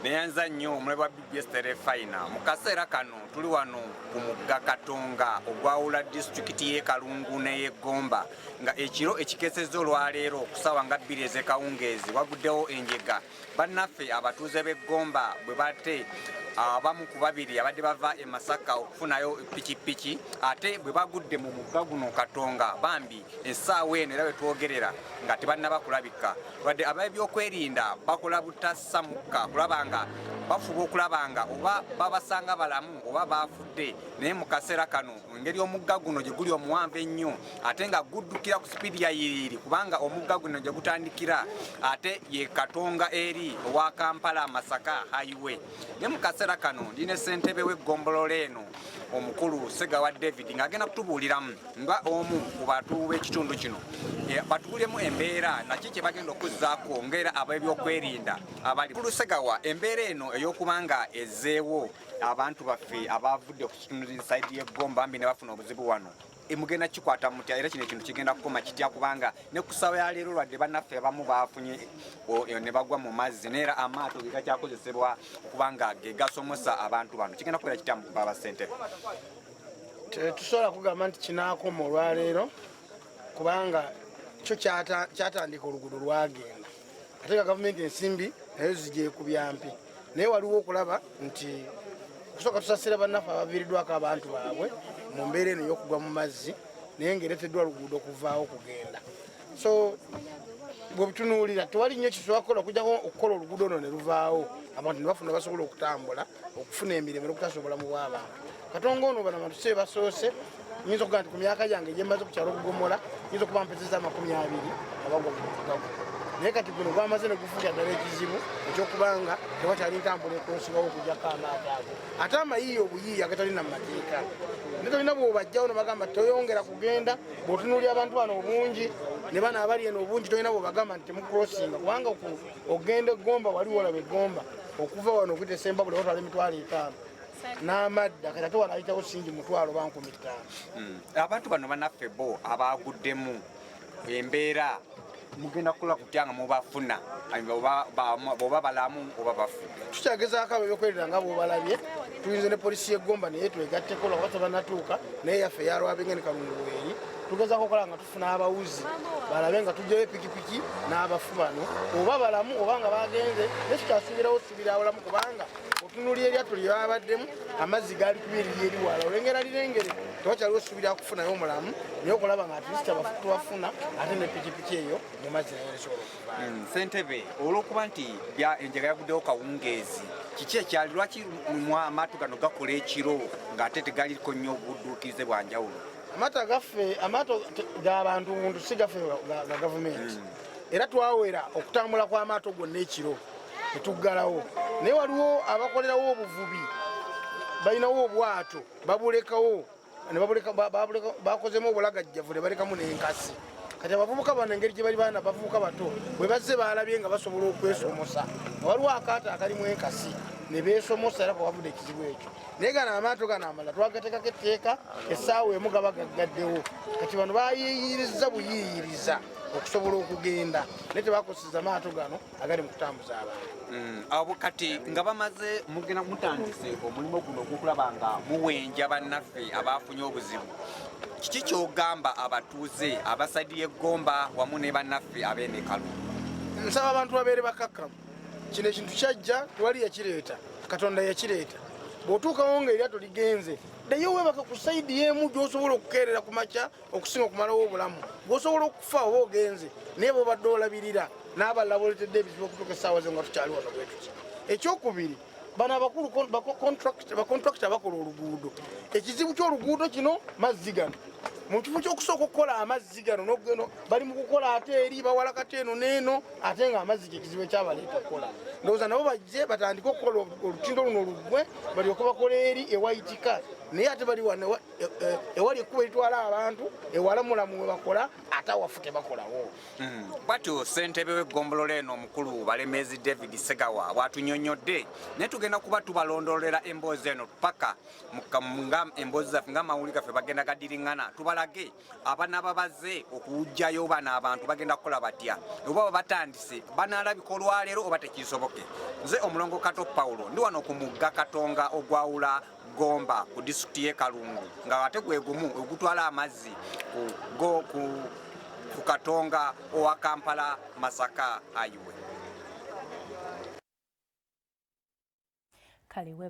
Neyanza nnyo omulabi wa BBS Terefayina. Mu kaseera kano tuli wano ku mugga Katonga ogwawula disitulikiti y'e Kalungu n'ey'e Gomba, nga ekiro ekikeesezza olwaleero ku ssaawa nga 2 ez'ekawungeezi waguddewo enjega. Bannaffe abatuuze b'e Gomba bwe batte abamu ku babiri abadde bava e Masaka okufunayo pikipiki, ate bwe bagudde mu mugga guno Katonga, bambi essaawa eno era wetwogerera nga tebannaba kulabika, wadde ab'ebyokwerinda bakola butassa mukka kulaba nga bafuba okulaba nga oba babasanga balamu oba baafudde. Naye mu kaseera kano, engeri omugga guno gye guli omuwanvu ennyo ate nga guddukira ku sipiidi ya yiriiri, kubanga omugga guno gye gutandikira ate ye Katonga eri owa Kampala Masaka Highway. Naye mu kaseera kano ndi ne ssentebe w'eggombolola eno omukulu Segawa David, ng'agenda kutubuuliramu nga omu ku bantu b'ekitundu kino, batubuuliremu embeera naki kye bagenda okuzzaako ng'era ab'ebyokwerinda abali ku Lusegawa. Embeera eno ey'okuba nga ezzeewo, abantu baffe abavudde ku kitundu side y'eggomba mbi ne bafuna obuzibu wano, mugenda kikwata mutya, era kino ekintu kigenda kukoma kitya? Kubanga ne ku ssaawa ya leero, lwadde bannaffe abamu bafunye ne bagwa mu mazzi, neera amaato ge gakyakozesebwa okubanga ge gasomosa abantu bano. Kigenda kubeera kitya, baba ssentebe? Tetusobola kugamba nti kinaakoma olwaleero, kubanga kyo kyatandika oluguudo lwagenda, ate nga gavumenti ensimbi nayo zigyekubya mpi. Naye waliwo okulaba nti okusooka tusasira bannaffe abaviiriddwako abantu baabwe mu mbeera eno ey'okugwa mu mazzi, naye ng'ereeteddwa luguudo kuvaawo kugenda. So bwebitunuulira, tewali nnyo kisobola kukola okujjako okukola oluguudo ono ne luvaawo, abantu ne bafuna basobola okutambula, okufuna emirimu n'okutaasa obulamu bw'abantu. Katonga ono, bano abantu si basoose. Nyinza okugaa nti ku myaka gyange gyemaze ku kyalo Okugomola, nyinza okuba mpezeza 20 abagwa mu mugga guno. Naye kati guno gwamaze ne gufuukira ddala ekizibu ekyokubanga tewakyali ntambula ekosibawo okujjako amaato ago, ate amayiiya obuyiiya agatalina mu mateeka, ne tolina bwobajjawo nobagamba toyongera kugenda. Bw'otunuulira abantu bano obungi ne bano abali eno obungi, tolina bwobagamba nti temucrossinga, kubanga okugenda eggomba wali wolaba eggomba okuva wano okuyita Esembabule batwala 50,000 n'amadda. Kati ate wano ayitawo singi 100,000 oba 5,000. Abantu bano bannaffe bo abaguddemu, embeera mugenda kukola kutya nga mubafuna, oba balamu oba bafudde? Tukyagezaako abebyokwerinda nga bwobalabye. Tuyinza ne polisi y'eggomba naye twegatteko, lwakuba tebanatuuka, naye yaffe yalwabenge ne Kalungu weeri. Tugezaako okukola nga tufuna abawuzi balabe nga tujjayo epikipiki n'abafu bano, oba balamu oba nga bagenze, naye tukyasuubirawo subira abalamu, kubanga otunuulira eryato lye babaddemu, amazzi gaali kubiriri eri wala, olengera lirengere, tewakyaliwo suubira kufunayo omulamu. Naye okulaba nga at least abafu tubafuna, ate ne pikipiki eyo mu mazzi nayo nesobola okuvaayo. Ssentebe, olw'okuba nti enjega yaguddewo kawungeezi, kiki ekyali, lwaki amaato gano gakola ekiro ng'ate tegaliko nnyo obudduukirize bwa njawulo? Amaato gaffe, amaato g'abantu buntu, si gaffe ga gavumenti. Era twawera okutambula kw'amaato gonna ekiro netuggalawo, naye waliwo abakolerawo obuvubi, balinawo obwato babulekawo, bakozemu obulagajjavu ne balekamu n'enkasi. Kati abavubuka bano, engeri gye bali baana bavubuka bato, bwe bazze balabye nga basobola okwesomosa, nga waliwo akaato akalimu enkasi ne beesomosa, era kwewavudde ekizibu ekyo. Naye gano amaato gano amalala twagateekako etteeka, essaawa 1 gaba gaggaddewo. Kati bano bayiiyiriza buyiiyiriza okusobola okugenda, naye tebakoseza maato gano agali mu kutambuza abantu. Abo kati nga bamaze, mugenda mutandise omulimu guno ogw'okulaba nga muwenja bannaffe abafunye obuzibu. Kiki kyogamba abatuuze abasadi y'eggomba wamu ne bannaffe ab'enekalu? Nsaba abantu babeere bakakkamu. Kino ekintu kyajja, tewali yakireeta, Katonda yakireeta. Bw'otuukawo nga eryato ligenze, ddayo weebaka ku side y'emu gy'osobola okukeerera ku makya, okusinga okumalawo obulamu bw'osobola okufa oba ogenze, naye bwobadde olabirira n'abalala boletedde ebizibu okutuuka essaawa zo nga tukyali wano bwe tuti. Ekyokubiri, bano abakulu bakontrakita bakola oluguudo. Ekizibu ky'oluguudo kino mazzi gano. Mu kifo ky'okusooka okukola amazzi gano nogeno, bali mu kukola ate eri bawala kati eno n'eno, ate nga amazzi kyekizibu ekyabaleeta okukola. Ndowooza nabo bajje batandike okukola olutindo luno luggwe, balyoke bakola eri ewayitika. Naye ate bali wano ewali ekkubo eritwala abantu ewala mulamu we bakola, ate awafu tebakolawo. Bwatyo ssentebe w'eggombolola eno omukulu Balemezi David Segawa bw'atunyonnyodde. Naye tugenda kuba tubalondolera emboozi eno paka nga emboozi zaffe ng'amawulire gaffe bagenda gadiriŋŋana. Twagala tubalage abanaba bazze okuwujjayo bano abantu bagenda kukola batya, oba batandise banaalabika olwaleero oba tekisoboke. Nze Omulongo Kato Paulo, ndi wano ku mugga Katonga ogwawula Gomba ku disitulikiti y'e Kalungu, nga ate gwe gumu ogutwala amazzi ku Katonga owa Kampala Masaka Highway. Kale.